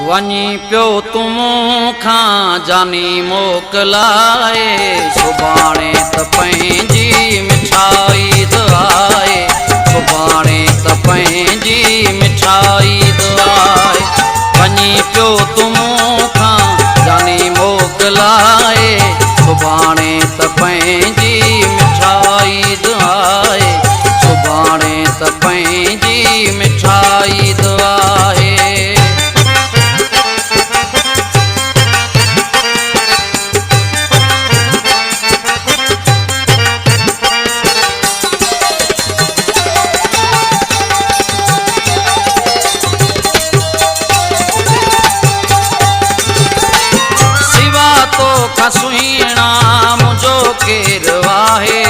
وڃي پيو تون مون کان جاني موڪلائي، سڀاڻي ته پنهنجي مٺائي عيد آهي، سڀاڻي ته پنهنجي مٺائي عيد آهي. وڃي پيو تون مون کان جاني موڪلائي، سڀاڻي ته پنهنجي مٺائي عيد آهي، سڀاڻي ته پنهنجي مٺائي عيد آهي. سوا توکان سهڻا منهنجو ڪير آهي،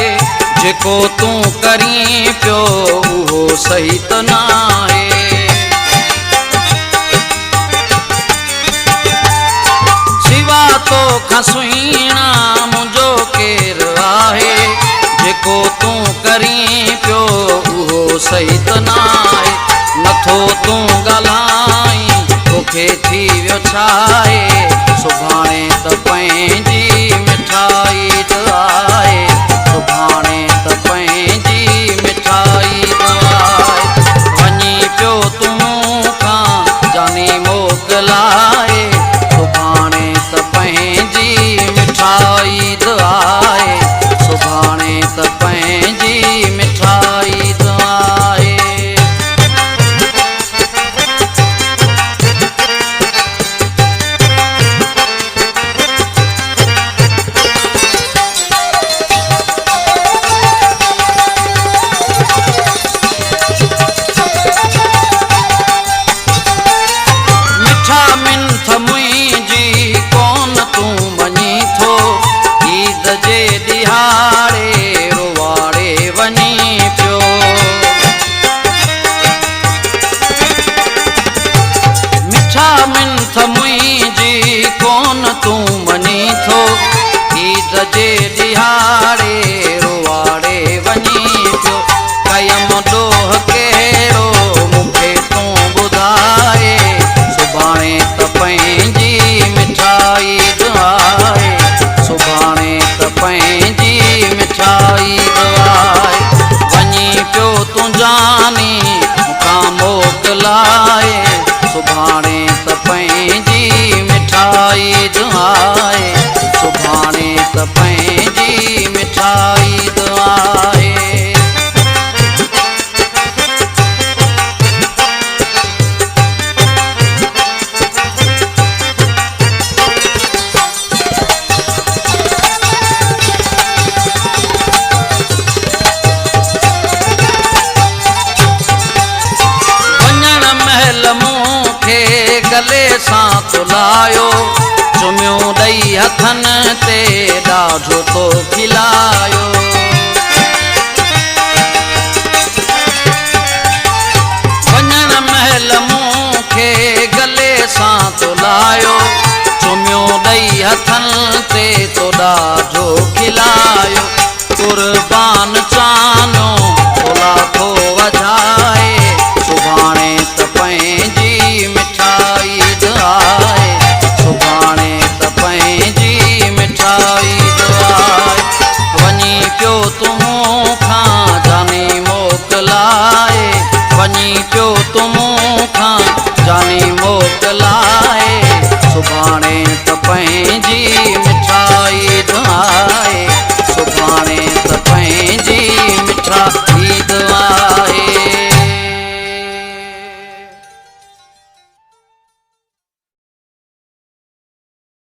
جيڪو تون ڪرين پيو اهو صحيح ته ناهي. سوا توکان سهڻا منهنجو ڪير آهي، جيڪو تون ڪرين پيو اهو صحيح ته ناهي. نٿو تون ڳالهائين توکي ٿي ويو ڇاهي، سڀاڻي ته پنهنجي مٺائي عيد آهي، سڀاڻي ته پنهنجي مٺائي عيد آهي. وڃي پيو تون مون کان جاني موڪلائي، سڀاڻي ته پنهنجي مٺائي عيد آهي، سڀاڻي ته پنهنجي مٺائي عيد آهي. مٺا منٿ منهنجي ڪون تون مڃين ٿو، عيد جي ڏهاڙي رواڙي وڃين پيو. مٺا منٿ منهنجي ڪون تون مڃين ٿو، عيد جي ڏهاڙي رواڙي وڃين پيو. ڪيم ڏوهه ڪهڙو مون کي تون ٻڌائي، سڀاڻي ته پنهنجي مٺائي عيد آهي، سڀاڻي ته پنهنجي مٺائي عيد آهي. وڃي پيو تون جاني مون کان موڪلائي، سڀاڻي ته پنهنجي مٺائي عيد آهي، سڀاڻي ته پنهنجي مٺائي عيد آهي. وڃڻ مهل مون کي گلي سان تو لايو، چميون ڏئي هٿن تي ڏاڍو تو کلايو. وڃڻ مهل مون کي گلي سان تو لايو، چميون ڏئي هٿن تي تو ڏاڍو کلايو. قربان چانو تو لاٿو وجهائي، سڀاڻي ته پنهنجي مٺائي عيد آهي، سڀاڻي ته پنهنجي مٺائي عيد آهي. وڃي پيو تون مون کان جاني موڪلائي، وڃي پيو تون مون کان جاني موڪلائي، سڀاڻي ته پنهنجي مٺائي عيد آهي، سڀاڻي ته پنهنجي مٺائي